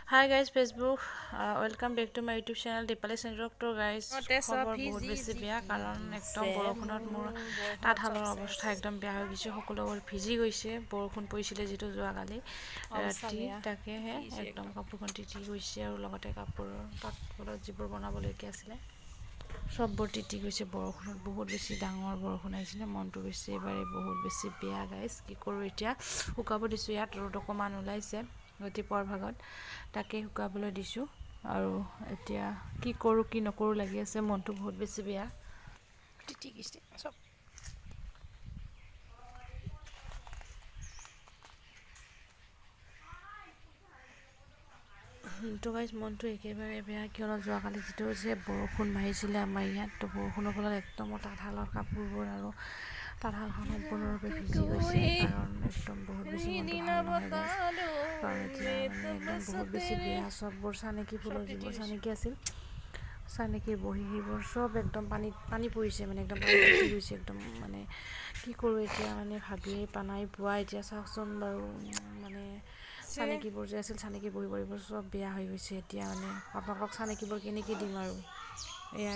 Hi guys Facebook, welcome back to my YouTube channel Dipali Chandra. Guys, খবৰ বহুত বেছি বেয়া, কাৰণ একদম বৰষুণত মোৰ তাঁতশালৰ অৱস্থা একদম বেয়া হৈ গৈছে। সকলোবোৰ ভিজি গৈছে। বৰষুণ পৰিছিলে যিটো যোৱাকালি ৰাতি, তাকেহে একদম কাপোৰখন তিতি গৈছে আৰু লগতে কাপোৰৰ তাঁতশালত যিবোৰ বনাবলগীয়া আছিলে চববোৰ তিতি গৈছে বৰষুণত। বহুত বেছি ডাঙৰ বৰষুণ আহিছিলে। মনটো বেছি এবাৰে বহুত বেছি বেয়া গাইজ। কি কৰোঁ এতিয়া? শুকাব দিছোঁ। ইয়াত ৰ'দ অকণমান ওলাইছে ৰাতিপুৱাৰ ভাগত, তাকে শুকাবলৈ দিছোঁ। আৰু এতিয়া কি কৰোঁ কি নকৰোঁ লাগি আছে। মনটো বহুত বেছি বেয়া, তিতি গৈছে চব। তো গাইজ, মনটো একেবাৰে বেয়া, কিয়নো যোৱাকালি যিটো যে বৰষুণ মাৰিছিলে আমাৰ ইয়াত, তো বৰষুণৰ ফলত একদম তাঁতশালৰ কাপোৰবোৰ আৰু তাঁতশালখন সম্পূৰ্ণৰূপে ভিজি গৈছে। কাৰণ একদম বহুত বেছি মনটো ভাল নহয় গাইজ, কাৰণ এতিয়া মানে একদম বহুত বেছি বেয়া। চববোৰ চানেকি, ফুলৰ যিবোৰ চানেকি আছিল, চানেকিৰ বহী, সেইবোৰ চব একদম পানীত পানী পৰিছে, মানে একদম পানী উঠি গৈছে একদম। মানে কি কৰোঁ এতিয়া মানে ভাবিয়ে নাই পোৱা। এতিয়া চাওকচোন বাৰু, মানে চানেকিবোৰ যে আছিল, চানেকি বহীবোৰ, এইবোৰ চব বেয়া হৈ গৈছে। এতিয়া মানে আপোনালোকক চানেকিবোৰ কেনেকৈ দিম আৰু?